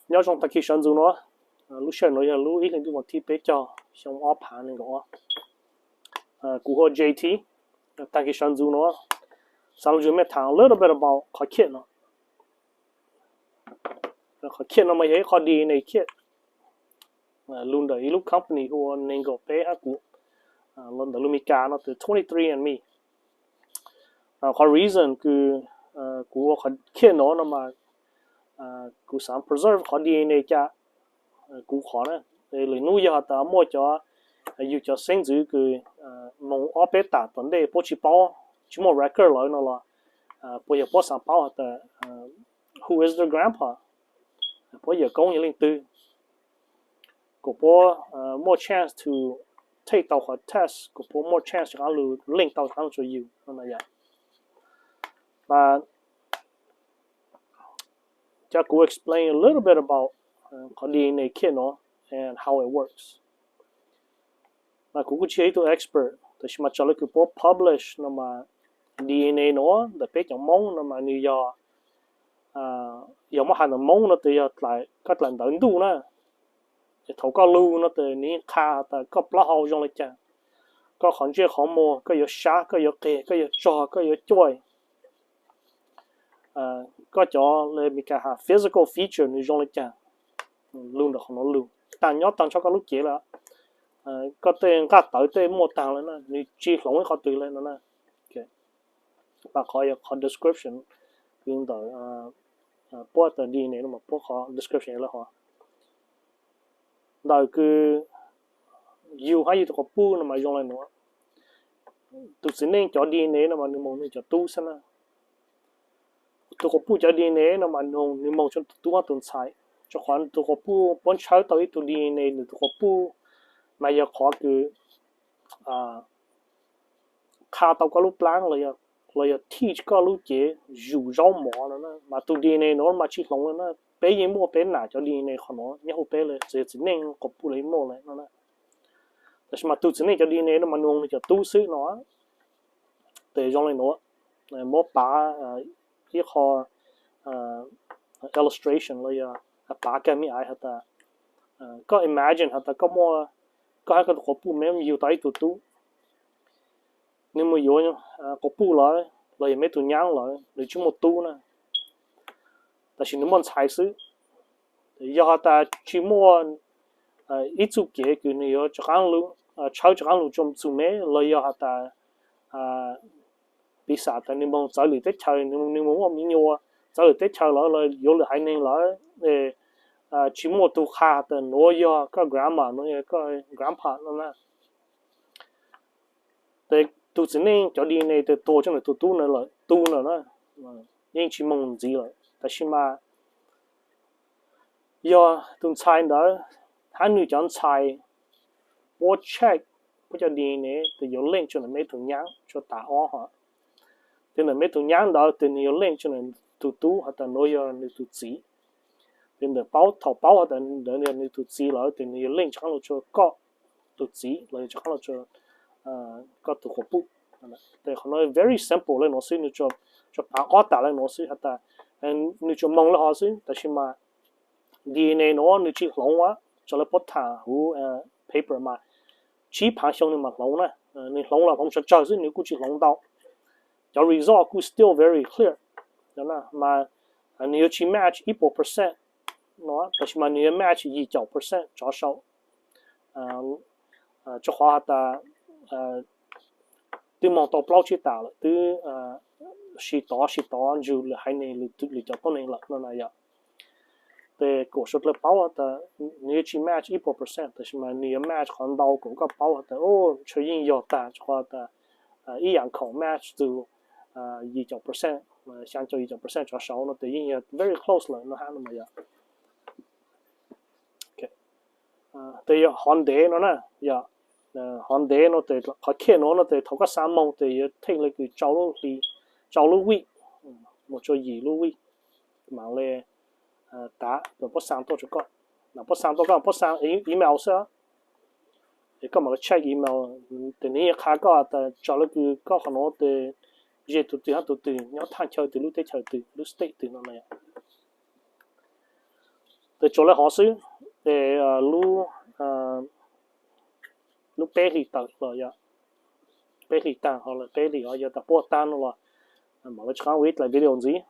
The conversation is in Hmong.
Nyob zoo tag kis sawv ntxuv no, lub sij hawm no yog lub ib hlis ntuj vas thib peb caug xyoo ob phav nees nkaum ob. Kuv hu ua J T. Tag kis sawv ntxuv no xav lug me tham a little bit about qhov khiaj no. Qhov khiaj no mas yog ib qho D N A khiaj lug ntawm ib lub company hu ua nees nkaum peb hab kuv, los ntawm lub Meskas no tus twenty three and me. Qhov reason kws kuv ua qhov khiaj no no mas kuv xav preserve qhov D N A ca kuv qhov na. Lwm hnub yog has tas muaj cov, yug cov xeeb ntxwv kws moog ob peb tas tom ntej puab tsi paub, tsi muaj record lawm no los puas yog puab xav paub has tas who is their grandpa, puab yawm koob yog leej twg, kuas puab muaj chance to take tau qhov test, kuas puab muaj chance rov qaab lug link tau rov qaab lug rua yug no. Mas ca kuv explain a little bit about qhov D N A khiaj no and how it works. Mas kuv kuj tsi yog ib tug expert, tab sis mas raws le kws puab publish no mas D N A no ntawm peb cov Moob no mas nws yog, yog muab has ntawm Moob no tes yog koj dlaim ntawv ntuj na. Es thaum koj lug no tes nws yeej qha tas koj plaub hau zoo le caag, koj qhov ntsej qhov muag, koj yuav sab, koj yuav qeg, koj yuav tsog, koj yuav cuaj, koj cov le Meskas has physical feature nws zoo le caag, lug ntawm qhov no lug taag nyob taag nrho koj lub cev lawm. Koj tej nqaj tawv tej muaj taag lawm na, nws tsi hloov ib qhov twg le no na. Mas qhov yog qhov description kws ntawm puab tas D N A no mas puab qhov description le hov. Ntawm kws yug hab yug tug quas puj no mas zoo le nuav. Tug txiv neej cov D N A no mas nws moog nwg cov tub xwb na. Tug quas puj cov D N A no mas nws moog tsua tug tub hab tug ntxhais, rua qhov tug quas puj puab ntshawb tau ib tug D N A nws tug quas puj, mas yog qhov kws qha tau koj lub plaab los yog teach koj lub cev zug zaub mov no na. Mas tug D N A no mas tsi hloov le na, peb yeej muaj peb nam cov D N A qhov no nyob huv peb le, txawm yog txiv neej quas puj los yeej muaj le no na. Tab sis mas tug txiv neej cov D N A no mas nws moog nwg cov tub xwb no. Tes zoo le nuav, muab pav ib qho illustration los yog pav kag me aiv has tas, koj imagine has tas koj muaj, koj hab koj tug quas puj meb yug tau ib tug tub, nwg mus yuav quas puj lawm los yog meb tug nyaab lawm, nws tsi muaj tub na, tab sis nws muaj ntxhais xwb. Yog has tas tsi muaj ib txuj kev kws nws yuav rov qaab lug tshawb rov qaab lug tsua txug meb los yog has tas piv xam tas nws moog txawv lwm teb chaws, nws moog muaj me nyuam txawv lwm teb chaws lawm los yuav lwm haiv neeg lawm, tsi muaj tug qha tas nuav yog koj grandma, nuav yog koj grandpa no na. Tes tug txiv neej cov D N A tes tuag tsua nwg tug tub na lawm, tub na na, yeej tsi moog ntxiv lawm. Tab sis mas yog tug ntxhais ntawd hab nwg cov ntxhais puab check puab cov D N A tes yuav link tsua nwg meb tug nyaab tsua tas ob hov. Tes ntawm meb tug nyaab ntawd tes nwg yuav link tsua nwg tug tub has tas nuav yog nwg tug txiv. Tes ntawm paub, thaum paub has tas ntawd yog nwg tug txiv lawm tes nwg yuav link rov qaab lug tsua koj tug txiv los yog rov qaab lug tsua koj tug quas puj. Tes qhov no very simple le nuav xwb, nwg tsuas pav ob tam le nuav xwb has tas nwg tsuas moog le hov xwb, tab sis mas D N A nuav nwg tsi hloov, raws le puab tham huv paper mas tsib phaav xyoo nwg mam hloov na. Nwg hloov los hloov tsawg tsawg xwb, nwg kuj tsi hloov ntau. Cov result kuj still very clear, mas nwg yuav tsi match ib puas percent no, tab sis mas nwg yuav match yim caum percent tsov saum, rua qhov has tas twb moog tau plaub tsib tam lawm, twb sis tov sis tov ntsug lwm haiv neeg, lwm cov tuab neeg lawm no na yom. Tes kuas suav dlawg paub tas nwg yuav tsi match ib puas percent, tab sis mas nwg yuav match qhov ntau kuas koj paub has tas, o, ntshe yeej yog tag, rua qhov tas ib yaam khoom match txug yim caum percent, xyaa caum yim caum percent tsov saum no tes yeej yog very close lawm no hab no mas yom. Tes yog hov ntev no na, yog hov ntev no tes qhov khiaj nuav no tes thaum koj xaa moog tes yuav theej le kws tsau lub hli, tsau lub week, mus tsua yim lub week, mam le tav, puab xaa tuaj tsua koj, puab xaa tuaj koj, puab xaa email xwb. Es koj mam le check email, tes nwg yeej qha koj tas raws le kws koj qhov nuav tes ze tug twg hab tug twg, nyob thaaj chaw twg, lub teb chaws twg, lub state twg no na. Tsuas lawv hov xwb, ces lub, lub peb hlis tawm los yog peb hlis tag, ho lawm peb hlis ho yog tas puaj tag no los mam li tshaj ua ib daim video ntxiv.